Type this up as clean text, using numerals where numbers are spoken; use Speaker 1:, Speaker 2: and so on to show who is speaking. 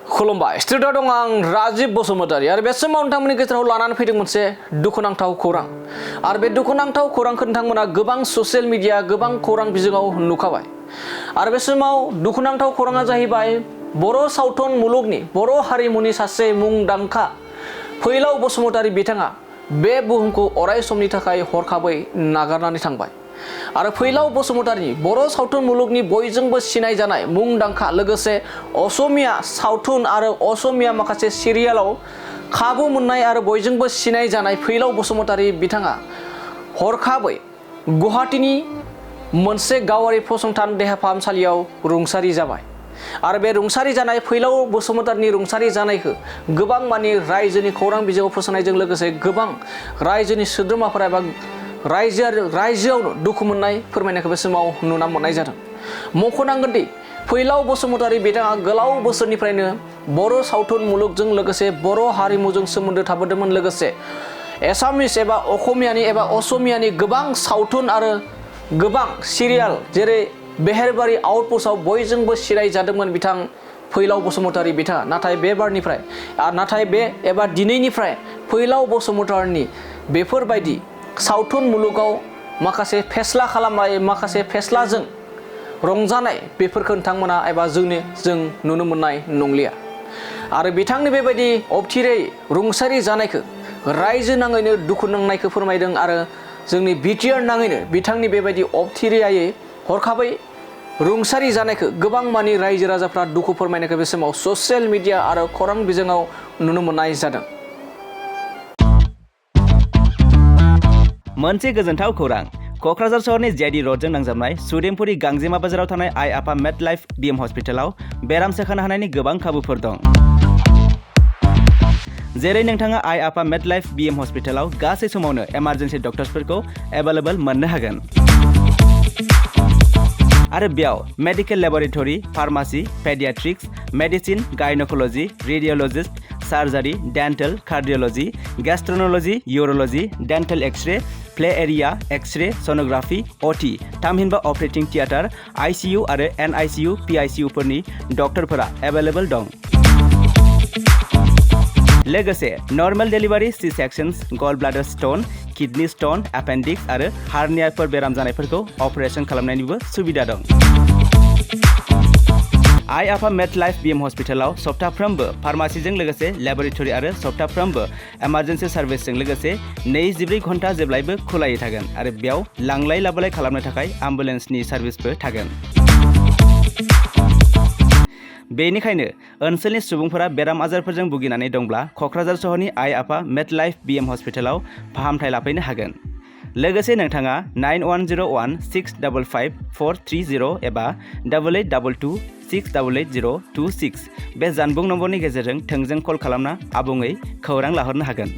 Speaker 1: खुलुमबाय स्टुडिअ दं आं राजिब बसुमतारी आरो बे समाव नोंथांमोननि गेजेराव लानानै फैदों मोनसे दुखुनांथाव खौरां आरो बे दुखुनांथाव खौरांखौ नोंथांमोना गोबां ससियेल मिडिया गोबां खौरां बिजोङाव नुखाबाय आरो बे समाव दुखुनांथाव खौराङा जाहैबाय बर' सावथुन मुलुगनि बर' हारिमुनि सासे मुंदांखा फैलाव बसुमतारी बिथाङा बे बुहुमखौ अराय समनि थाखाय हरखाबै नागारनानै थांबाय आरो फैलाव बसुमतारी बर' सावथुन मुलुगनि बयजोंबो सिनायजानाय मुंदांखा लोगोसे असमिया सावथुन आरो असमिया माखासे सिरियालाव खाबु मोननाय आरो बयजोंबो सिनायजानाय फैलाव बसुमतारी बिथाङा हरखाबै गुवाहाटीनि मोनसे गावारि फसंथान देहा फाहामसालियाव रुंसारि जाबाय आरो बे रुंसारि जानाय फैलाव बसुमतारीनि रुंसारि जानायखौ गोबां मानि रायजोनि खौरां बिजोङाव फोसावनायजों लोगोसे गोबां रायजोनि सोद्रोमाफोरा एबा रायजोआवनो दुखु मोननाय फोरमायनायखौ बे समाव नुना मोननाय जादों। मख'नांगोन दि फैलाव बसुमतारी बिथाङा गोलाव बोसोरनिफ्रायनो बर' सावथुन मुलुगजों लोगोसे बर' हारिमुजों सोमोन्दो थाबोदोंमोन लोगोसे एसामिस एबा असमियानि गोबां सावथुन आरो गोबां सिरियाल जेरै बेहेरबारि आउटपस्टआव बयजोंबो सिनायजादोंमोन बिथां फैलाव बसुमतारी बिथाङा नाथाय दिनैनिफ्राय फैलाव बसुमतारीनि बेफोरबायदि सावथुन मुलुगाव माखासे फेस्ला खालामनाय माखासे फेस्लाजों रंजानाय बेफोरखौ नोंथांमोना एबा जों नुनो मोननाय नंलिया आरो बिथांनि बेबायदि अबथिरै रुंसारि जानायखौ रायजो नाङैनो दुखु नांनायखौ फोरमायदों आरो जोंनि बिटिआर नाङैनो बिथांनि बेबायदि अबथिरायै हरखाबै रुंसारि जानायखौ गोबां मानि रायजो राजाफ्रा दुखु फोरमायनायखौ बे समाव ससियेल मिडिया आरो खौरां बिजोङाव नुनो मोननाय जादों।
Speaker 2: मोनसे गोजोनथाव खौरां क'क्राझार सहरनि जेडि रडजों नांजाबनाय सुदेमपुरि गांजेमा बाजाराव थानाय आइ आफा मेड लाइफ बिएम हस्पिटालाव बेराम सोखानो हानायनि गोबां खाबुफोर दं। जेरै नोंथाङा आइ आफा मेड लाइफ बिएम हस्पिटालाव गासै समावनो इमार्जेन्सि डक्टर्सफोरखौ एभेलेबल मोननो हागोन आरो बेयाव medical laboratory pharmacy paediatrics medicine gynaecology radiologist surgery dental cardiology gastroenterology urology dental x-ray play area x-ray sonography OT थामहिनबा अपारेटिं थियेटार आइसिइउ आरो एनआइसिइउ पिआइसिइउफोरनि डक्टरफोरा एभेलेबल दं। लोगोसे नर्मेल डेलिभारि सि सेक्शन्स गल bladder stone kidney stone appendix आरो हार्नियाफोर बेराम जानायफोरखौ अपारेशन खालामनायनिबो सुबिदा दं। आइ आफा मेड लाइफ बिएम हस्पिटालाव सप्ताफ्रोमबो फार्मासिजों लोगोसे लेबरेटरि आरो सप्ताफ्रोमबो इमार्जेन्सि सार्भिसजों लोगोसे 24 घन्टा जेब्लायबो खुलायै थागोन आरो बेयाव लांलाय लाबोलाय खालामनो थाखाय एम्बुलेन्सनि सार्भिसबो थागोन। बेनिखायनो ओनसोलनि सुबुंफोरा बेराम आजारफोरजों भुगिनानै दंब्ला क'क्राझार सहरनि आइ आफा मेड लाइफ बिएम हस्पिटालाव फाहामथाय लाफैनो हागोन। लोगोसे नोंथाङा 9101655430 एबा 8822688026 बे जानबुं नम्बरनि गेजेरजों थोंजों कल खालामना आबुङै खौरां लाहरनो हागोन।